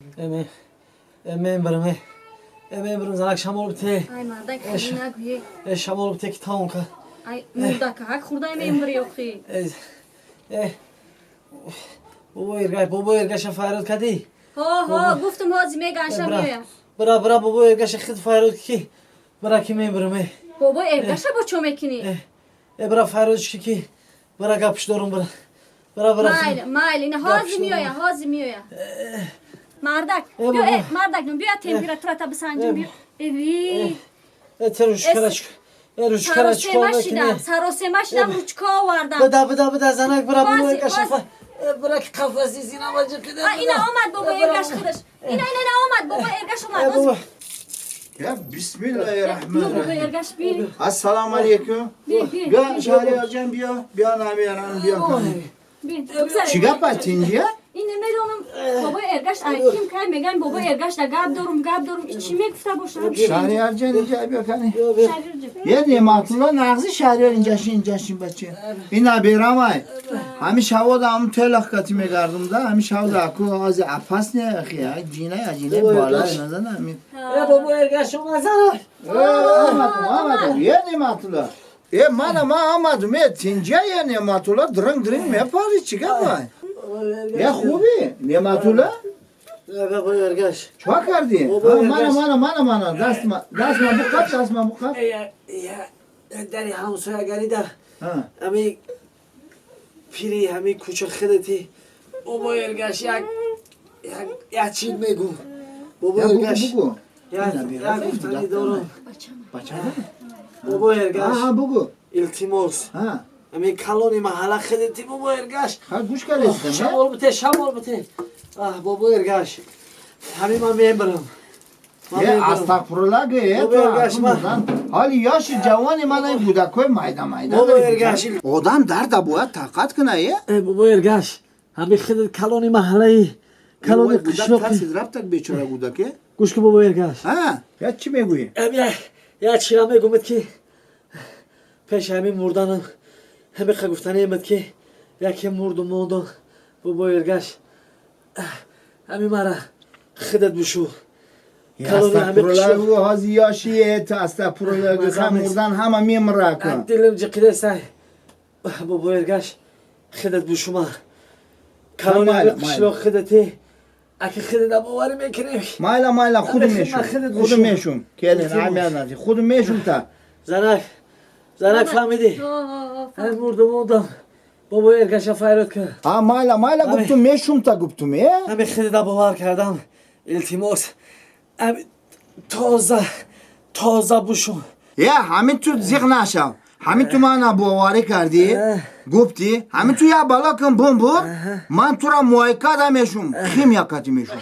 Мембарам, мембарам, занак, шамол бите. Ай, мардак, нагӯе. Шамол бите, ки тамом ка. Ай, мурдакак хурдай мембари охи. Бобо Эргаш, бобо Эргаша файрод кардӣ? Ҳо, ҳо, гуфтум, ҳози меганша, меоям. Бира, бира, бобо Эргаша хид файрод ки, бира, ки мембарам. Бобо Эргаша бо чо мекунӣ? Бира, файродш ки, бира, гапш дорум, бира, бира, бира. Майли, майли, ина ҳози меоя, ҳози меоя. Мардак, биё, мардак, биё, температурата бисанҷим, биё. Эви. Ручкара. Шидам, саросема шидам, ручка овардам. Буда, буда, буда, занак, бира, бобо Эргаша, бира, ки қафаси синама ҷиқида. Ина омад бобо Эргаш худаш. Ина, ина, ина омад бобо Эргаш, омад. Я бисмиллаҳи. Эргаш, би. Ассалому алайкум. Биё, Шаҳриёрҷон, биё, биё, намерам, биё. Чӣ гап, тинҷия? Ин намедонам, бобои Эргаш ким кай меган, бобои Эргаш да гап дорум, гап дорум, чӣ мегуфта бошад? Шаҳриёрҷон, инҷа биё, кани. Е, Неъматулло, нағзи, Шаҳриёр, инҷашин, инҷашин, бача. Ин наберамай. Ҳами шавода ҳам телах кати мегардум да, ҳами шавода аку ази опасне, ахи, ҷина, ҷина бала назан ҳами. Е, бобо Эргаш омад, занак. Омадум, омадум. Е, Неъматулло. Е, мана ма омадум, е, тинҷа, е, Неъматулло, дринг дринг мепари, чӣ гап ай? Е, хуби, Неъматулло? Бобо Эргаш. Чӣ кардӣ? Мана, мана, мана, мана, дастма, дастма буқап, дастма буқап. Дари ҳамсоягарида ҳами пири ҳами кӯча хидати, бобо Эргаш, як чиз мегум. Бобо Эргаш, як гуфтанӣ дорам. Бобо Эргаш. Бугу. Илтимос, ҳами калони маҳалла хидати, бобо Эргаш. Гӯш кардестам. Шамол бите, шамол бите. Бобо Эргаш, ҳами ман мебарам. Астағфирулла ге, ҳоли ёши ҷавони ман, ин кӯдакҳои майда майда. Бобо Эргаш. Одам дарда бояд тоқат куна, е. Бобо Эргаш, ҳами хидат калони маҳаллаи, калони қишлоқи. Рафтак, бечора кӯдаке. Гӯш кун, бобо Эргаш. Я, чӣ мегӯӣ? Я чира мегумад, ки пеши ҳамин мурданам ҳамиқа гуфтанемад, ки яке мурду мондон, бобо Эргаш, ҳами мара хидат бушу. Астағфирулла, ҳози ёши, астағфирулла, мурдан ҳама мемира. Кун, дилим ҷиқидесай, бобо Эргаш, хидат бушума, калони қишлоқ хидати, аки хидата боварӣ мекунем. Майла, майла, худум мешум, худум мешум, келин, аҳамият нади, худум мешум та. Занак, занак, фаҳмидӣ? Мурду мондам, бобо Эргаша файрод кун. А, майла, майла, гуфтум, мешум та, гуфтум, е. Ҳами хидата бовар кардам, илтимос, тоза тоза бушум. Е, ҳамин ту зиқ нашав, ҳамин ту мана боварӣ кардӣ, гуфтӣ, ҳамин ту як бало кун, бум бур, ман тура муайкада мешум, химия кати мешум.